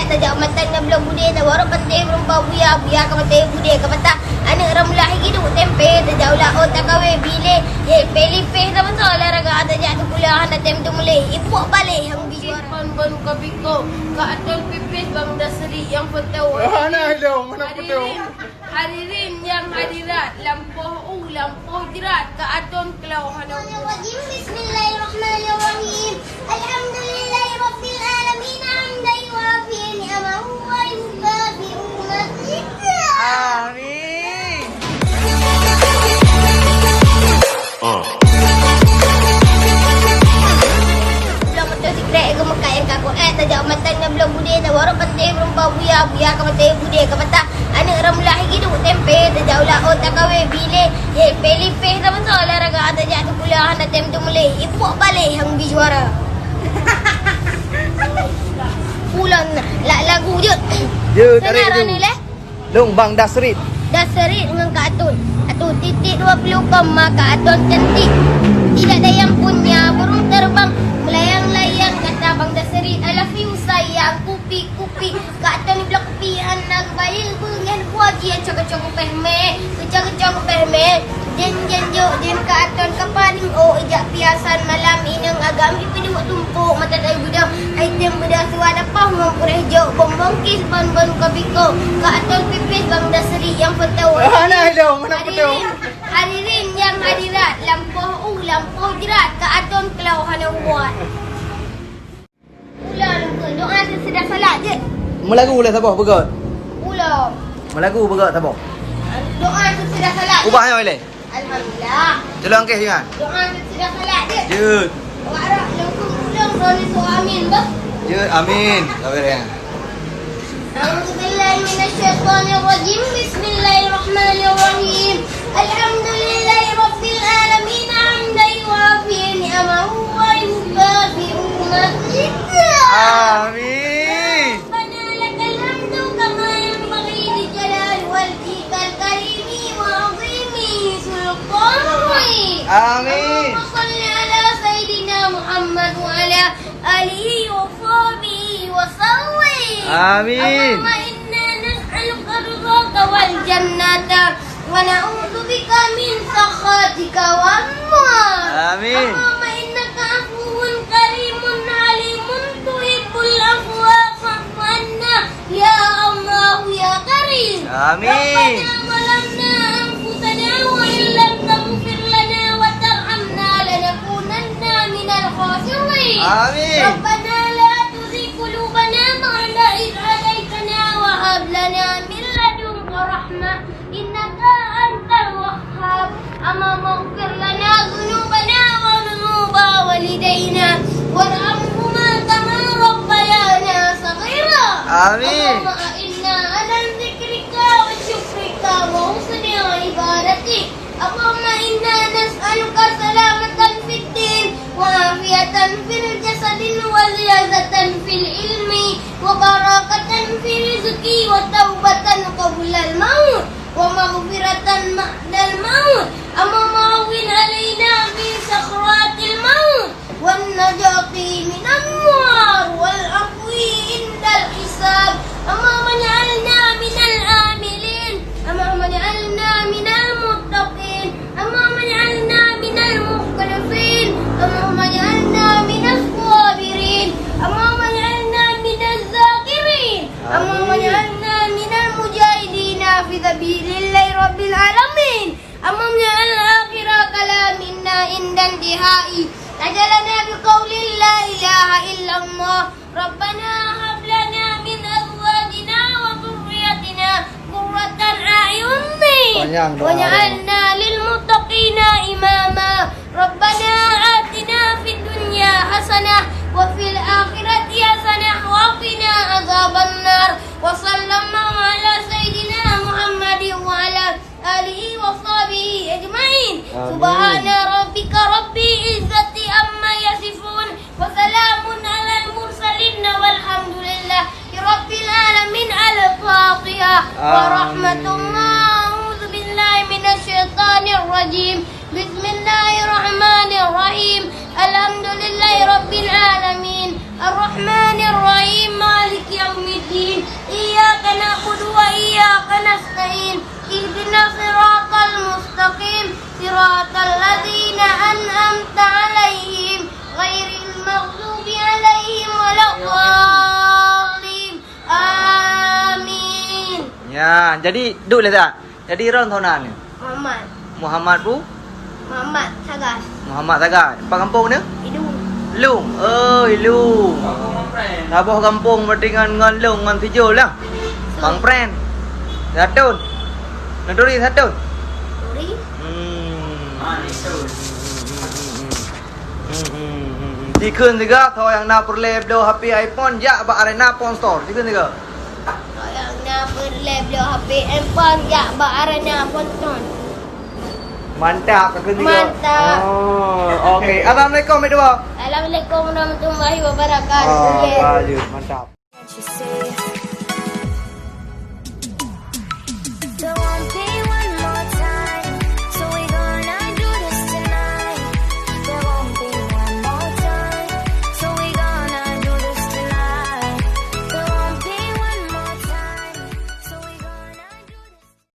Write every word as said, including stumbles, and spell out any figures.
Tajak mata nyan bloe budé, tawarok panté meureumpok buya, buya ka maté budé ka patah. Aneuk ramlah hidup tempe, tajak ulah ot takawé bilé, jipéh lipéh tamasok olahraga, tajak sikula hana tem teumuléh, ipuek baleh nyang bi juara. Ban-ban ka biko, ka atôn pipéh bang dasri nyang peuteuh. Hana ilong, hana peuteuh. Hadirin nyang hadirat, lampôh u, lampôh jrat, ka atôn klo hana. Bismillahirrahmanirrahim. Alhamdulillahirabbil alamin, hamdan yuwafi ni'amahu wa yukafi'u mazidah. Amin. Bloe moto sikrek geumeukat nyang ka kuat, tajak mata nyan bloe budé, tawarok panté meureumpok buya, buya ka maté budé ka patah. Aneuk ramlah hidup tempe, tajak ulah ot takawé bilé, jipéh lipéh tamasok olahraga, tajak sikula hana tem teumuléh, ipuek baleh nyang bi juara. Ulôn lak lagu jeuet. Jeuet, tarék laju. Lôn bang dasrit. Dasrit ngon ka atôn. Atôn titik dua puluh koma ka atôn cantik. Tidak ada yang punya burung terbang melayang-layang, kata bang dasrit, I love you sayang, kupi, kupi. Ka atôn bloe kupi hana geubayeue, beungéh buah jih cok-cok upéh mé. Keucok-keucok upéh mé. Jén-jén jok, jén ka atôn ka paling ôk, ijak piasan malam inong agam, ipeuduek tumpôk mata dai beudôh, item beudôh suwa dapoh ngon puréh jok, bong-bong kis ban-ban ka biko, ka atôn pipéh bang dasri nyang peuteuh. Hana ilong, hana peuteuh. Hadirin, hadirin nyang hadirat, lampôh u, lampôh jrat, ka atôn klo hana buet. Ulang doa sesudah salat jeuet. Meulagu lé saboh beugöt. Ulang. Meulagu beugöt saboh. Doa sesudah salat. Ubah nyoe lé. Alhamdulillah. Tolong keh ingat. Doa sesudah salat jeuet. Jeuet. Awak rot langsung ulang, droeneuh su amin beuh. Jeuet, amin. Sabar ya. أعوذ بالله من الشيطان الرجيم. بسم الله الرحمن الرحيم. الحمد لله رب العالمين، حمدا يوافي نعمه ويكافئ مزيده. آمين. ربنا لك الحمد كما ينبغي لجلال وجهك الكريم وعظيم سلطانك. آمين. اللهم صل على سيدنا محمد وعلى آله وصحبه وسلم. آمين. اللهم إنا نسألك رضاك والجنة ونعوذ بك من سخطك والنار. آمين. اللهم إنك عفو كريم حليم تحب العفو فاعف عنا يا الله يا كريم. آمين. ربنا ظلمنا أنفسنا وإن لم تغفر لنا وترحمنا لنكونن من الخاسرين. آمين. ربنا لا تزغ قلوبنا بعد إذ هديتنا وهب لنا من لدنك رحمة إنك أنت الوهاب. اللهم اغفر لنا ذنوبنا وذنوب والدينا وارحمهما كما ربيانا صغيرا. آمين. اللهم أعنا على ذكرك وشكرك وحسن عبادتك. اللهم إنا نسألك سلامة في الدين وعافية في الجسد وزيادة في العلم وبركة في الرزق وتوبة قبل الموت ومغفرة بعد الموت. اللهم هون علينا في سكرات الموت والنجاة من النار والعفو عند الحساب. اللهم اجعلنا من العاملين. اللهم اجعلنا من المتقين. اللهم اجعلنا من المخلصين. اللهم اجعلنا من الصابرين. اللهم اجعلنا من الذاكرين. اللهم آمين. اجعلنا من المجاهدين في سبيل الله رب العالمين. اللهم اجعل آخر كلامنا عند انتهائي أجلنا بقول لا إله إلا الله. ربنا هب لنا من أزواجنا وذرياتنا قرة أعين Panjang doa. واجعلنا للمتقين إماما. ربنا آتنا في الدنيا حسنة وفي الآخرة حسنة وقنا عذاب النار. وصلى الله على سيدنا محمد وعلى آله وصحبه أجمعين. آمين. سبحان ربك رب العزة عما يصفون. وسلام على المرسلين والحمد لله رب العالمين. الفاتحة. آمين. ورحمة الله. أعوذ بالله من الشيطان الرجيم. بسم الله الرحمن الرحيم. الحمد لله رب العالمين. الرحمن الرحيم. مالك يوم الدين. Mustaqim, siratal ladzina an'amta 'alaihim, ghairil maghdubi 'alaihim waladdallin. Amin. Ya, jadi duek lé that. Jadi droen soe nan? Muhammad. Muhammad pu? Muhammad Sagas. Muhammad Sagas. Pat gampông nyoe? Ilung. Ilung. Oh, Ilung. Saboh gampông berarti ngon, ngon Ilung, ngon Sijol lah. Bang Pren. Satun. Nuturi Satun. Turi. Hmm. Hmm, hmm, hmm, hmm. Hmm, hmm, hmm, hmm. Jikheun siga, soe nyang na peureulée bloe H P iPhone, jak bak Arena Phone Store. Jikheun siga. Soe nyang na peureulée bloe H P iPhone, jak bak Arena Phone Store. Mantap, kheun siga. Mantap. Oh, oke. Assalamualaikum, Mek Dua. Assalamualaikum warahmatullahi wabarakatuh. Oh, yes. Bagus, mantap.